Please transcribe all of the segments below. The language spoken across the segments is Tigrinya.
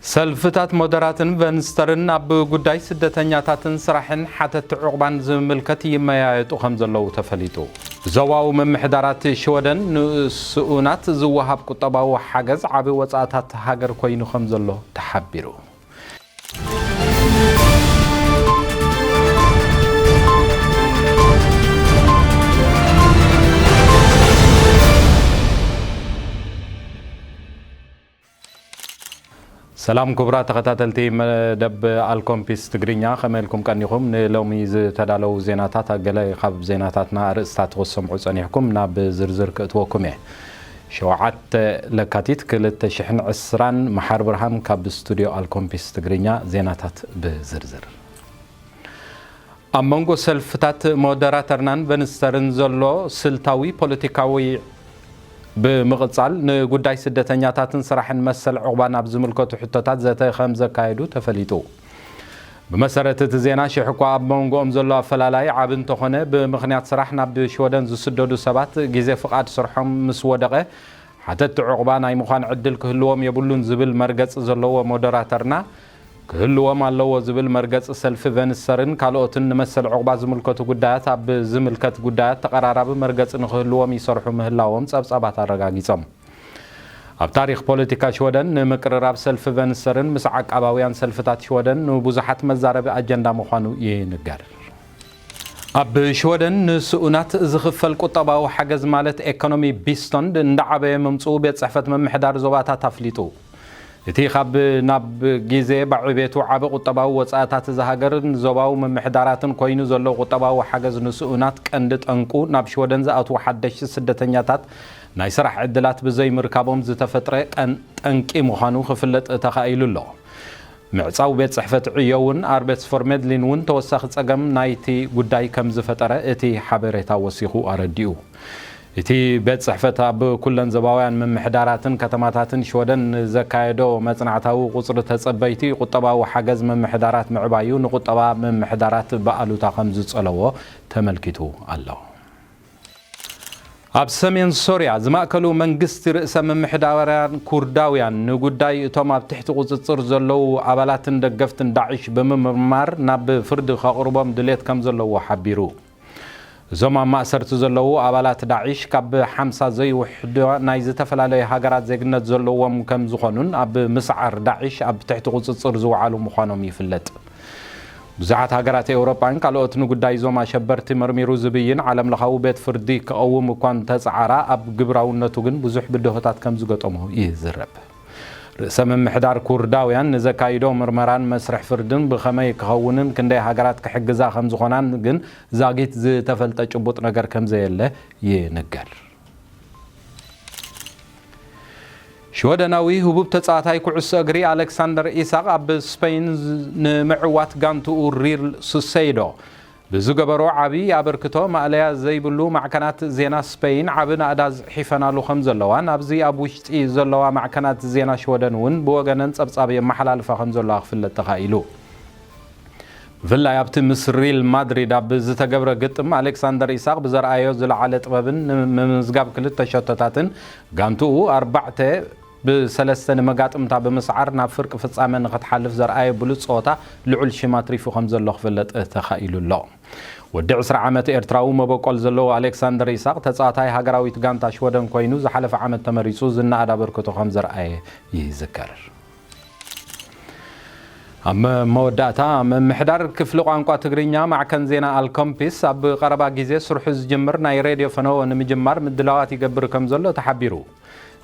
ሰልፍታት ሞደራትን ቨንስተርን ኣብ ጉዳይ ስደተኛታትን ስራሕን ሓተቲ ዕቑባን ዝምልከት ይመያየጡ ከም ዘለዉ ተፈሊጡ። ዞባዊ ምምሕዳራት ሽወደን ንስኡናት ዝወሃብ ቁጠባዊ ሓገዝ ዓቢ ወጻእታት ሃገር ኮይኑ ከም ዘሎ ተሓቢሩ። ሰላም ክቡራት ተኸታተልቲ መደብ ኣልኮምፒስ ትግርኛ፣ ከመይ ኢልኩም ቀኒኹም? ንሎሚ ዝተዳለዉ ዜናታት፣ ገለ ካብ ዜናታትና ኣርእስታት ክትሰምዑ ጸኒሕኩም፣ ናብ ዝርዝር ክእትወኩም እየ። ሸውዓተ ለካቲት ክልተ ሽሕን ዕስራን፣ መሓር ብርሃን ካብ ስቱድዮ ኣልኮምፒስ ትግርኛ። ዜናታት ብዝርዝር። ኣብ መንጎ ሰልፍታት ሞደራተርናን ቨንስተርን ዘሎ ስልታዊ ፖለቲካዊ ብምቕጻል፣ ንጉዳይ ስደተኛታትን ስራሕን መሰል ዕቑባን ኣብ ዝምልከቱ ሕቶታት ዘተ ከም ዘካየዱ ተፈሊጡ። ብመሰረት እቲ ዜና፣ ሽሕ እኳ ኣብ መንጎኦም ዘሎ ኣፈላላይ ዓቢ እንተኾነ፣ ብምኽንያት ስራሕ ናብ ሽወደን ዝስደዱ ሰባት ግዜ ፍቓድ ስርሖም ምስ ወደቐ፣ ሓተቲ ዕቑባ ናይ ምዃን ዕድል ክህልዎም የብሉን ዝብል መርገጺ ዘለዎ ሞደራተርና፣ ክህልዎም ኣለዎ ዝብል መርገጺ ሰልፊ ቨንስተርን ካልኦትን ንመሰል ዕቑባ ዝምልከቱ ጉዳያት ኣብ ዝምልከት ጉዳያት ተቐራራቢ መርገጺ ንክህልዎም ይሰርሑ ምህላዎም ጸብጻባት ኣረጋጊጾም። ኣብ ታሪኽ ፖለቲካ ሽወደን፣ ንምቅርራብ ሰልፊ ቨንስተርን ምስ ዓቃባውያን ሰልፍታት ሽወደን ንብዙሓት መዛረቢ ኣጀንዳ ምዃኑ ይንገር። ኣብ ሽወደን ንስኡናት ዝኽፈል ቁጠባዊ ሓገዝ፣ ማለት ኤኮኖሚ ቢስቶንድ፣ እንዳዓበየ ምምጽኡ ቤት ጽሕፈት ምምሕዳር ዞባታት ኣፍሊጡ። እቲ ካብ ናብ ግዜ ብዕቤቱ ዓቢ ቁጠባዊ ወጻእታት እዛ ሃገርን ዞባዊ ምምሕዳራትን ኮይኑ ዘሎ ቁጠባዊ ሓገዝ ንስኡናት ቀንዲ ጠንቁ፣ ናብ ሽወደን ዝኣትዉ ሓደሽቲ ስደተኛታት ናይ ስራሕ ዕድላት ብዘይምርካቦም ዝተፈጥረ ቀን-፣ ጠንቂ ምዃኑ ክፍለጥ ተኻኢሉ ኣሎ። ምዕጻው ቤት ጽሕፈት ዕዮ እውን፣ ኣርቤትስፎርሜድሊን እውን ተወሳኺ ጸገም ናይቲ ጉዳይ ከም ዝፈጠረ እቲ ሓበሬታ ወሲኹ ኣረዲኡ። እቲ ቤት ጽሕፈት ኣብ ኩለን ዞባውያን ምምሕዳራትን ከተማታትን ሽወደን ንዘካየዶ መጽናዕታዊ ቁጽሪ ተጸበይቲ ቁጠባዊ ሓገዝ ምምሕዳራት ምዕባዩ ንቁጠባ ምምሕዳራት ብኣሉታ ከም ዝጸለዎ ተመልኪቱ ኣሎ። ኣብ ሰሜን ሶርያ ዝማእከሉ መንግስቲ ርእሰ ምምሕዳራውያን ኩርዳውያን ንጉዳይ እቶም ኣብ ትሕቲ ቁጽጽር ዘለዉ ኣባላትን ደገፍትን ዳዕሽ ብምምርማር ናብ ፍርዲ ከቕርቦም ድሌት ከም ዘለዎ ሓቢሩ። እዞም ኣብ ማእሰርቲ ዘለዉ ኣባላት ዳዕሽ ካብ ሓምሳ ዘይውሕዱ ናይ ዝተፈላለዩ ሃገራት ዜግነት ዘለዎም ከም ዝኾኑን ኣብ ምስዓር ዳዕሽ ኣብ ትሕቲ ቁጽጽር ዝወዓሉ ምዃኖም ይፍለጥ። ብዙሓት ሃገራት ኤውሮጳን ካልኦት ንጉዳይ እዞም ኣሸበርቲ መርሚሩ ዝብይን ዓለምለኻዊ ቤት ፍርዲ ክቐውም እኳ እንተጸዓራ፣ ኣብ ግብራውነቱ ግን ብዙሕ ብድሆታት ከም ዝገጠሞ ይዝረብ። ርእሰ ምምሕዳር ኩርዳውያን ንዘካይዶ ምርመራን መስርሕ ፍርድን ብኸመይ ክኸውንን ክንደይ ሃገራት ክሕግዛ ከም ዝኾናን ግን ዛጊት ዝተፈልጠ ጭቡጥ ነገር ከም ዘየለ ይንገር። ሽወደናዊ ህቡብ ተጻዋታይ ኩዕሶ እግሪ ኣሌክሳንደር ኢሳቕ ኣብ ስፔን ዝ-፣ ንምዕዋት ጋንትኡ ሪል ሱሴይዶ ብዝገበሮ ዓቢ ኣበርክቶ ማእለያ ዘይብሉ ማዕከናት ዜና ስፔን ዓቢ ናእዳ ጽሒፈናሉ ከም ዘለዋን ኣብዚ ኣብ ውሽጢ ዘለዋ ማዕከናት ዜና ሽወደን እውን ብወገነን ጸብጻብ የመሓላልፋ ከም ዘለዋ ክፍለጥ ተኻኢሉ። ብፍላይ ኣብቲ ምስ ሪል ማድሪድ ኣብ ዝተገብረ ግጥም፣ ኣሌክሳንደር ኢሳቕ ብዘርኣዮ ዝለዓለ ጥበብን ንምምዝጋብ ክልተ ሸቶታትን፣ ጋንትኡ ኣርባዕተ ብሰለስተ ንመጋጥምታ ብምስዓር ናብ ፍርቂ ፍጻመ ንክትሓልፍ ዘርኣየ ብሉጽ ጸወታ ልዑል ሽም ኣትሪፉ ከም ዘሎ ክፍለጥ ተኻኢሉ ኣሎ። ወዲ ዕስራ ዓመት ኤርትራዊ መበቆል ዘለዎ ኣሌክሳንደር ኢሳቕ፣ ተጻዋታይ ሃገራዊት ጋንታ ሽወደን ኮይኑ ዝሓለፈ ዓመት ተመሪጹ ዝነኣድ ኣበርክቶ ከም ዘርኣየ ይዝከር። ኣብ መ-፣ መወዳእታ፣ ምምሕዳር ክፍሊ ቋንቋ ትግርኛ ማዕከን ዜና ኣልኮምፒስ ኣብ ቀረባ ግዜ ስርሑ ዝጅምር ናይ ሬድዮ ፈነወ ንምጅማር ምድላዋት ይገብር ከም ዘሎ ተሓቢሩ።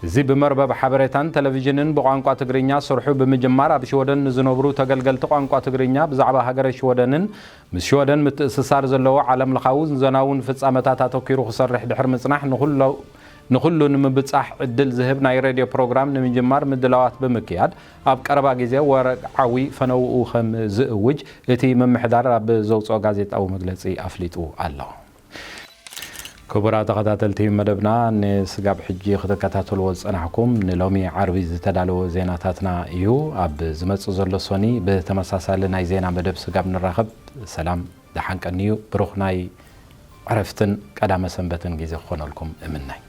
እዚ ብመርበብ ሓበሬታን ቴሌቪዥንን ብቋንቋ ትግርኛ ስርሑ ብምጅማር፣ ኣብ ሽወደን ንዝነብሩ ተገልገልቲ ቋንቋ ትግርኛ ብዛዕባ ሃገረ ሽወደንን ምስ ሽወደን ምትእስሳር ዘለዎ ዓለምለኻውን ዞናውን ፍጻመታት ኣተኲሩ ክሰርሕ ድሕሪ ምጽናሕ፣ ንኹሎ-፣ ንኹሉ ንምብጻሕ ዕድል ዝህብ ናይ ሬድዮ ፕሮግራም ንምጅማር ምድላዋት ብምክያድ፣ ኣብ ቀረባ ግዜ ወግዓዊ ፈነውኡ ከም ዝእውጅ እቲ ምምሕዳር ኣብ ዘውጽኦ ጋዜጣዊ መግለጺ ኣፍሊጡ ኣሎ። ክቡራት ተኸታተልቲ መደብና፣ ንስጋብ ሕጂ ክትከታተልዎ ዝጸናሕኩም ንሎሚ ዓርቢ ዝተዳለወ ዜናታትና እዩ። ኣብ ዝመጽእ ዘሎ ሰኒ ብተመሳሳሊ ናይ ዜና መደብ ስጋብ ንራኸብ፣ ሰላም፣ ደሓን ቀንዩ። ብሩኽ ናይ ዕረፍትን ቀዳመ ሰንበትን ግዜ ክኾነልኩም እምናይ።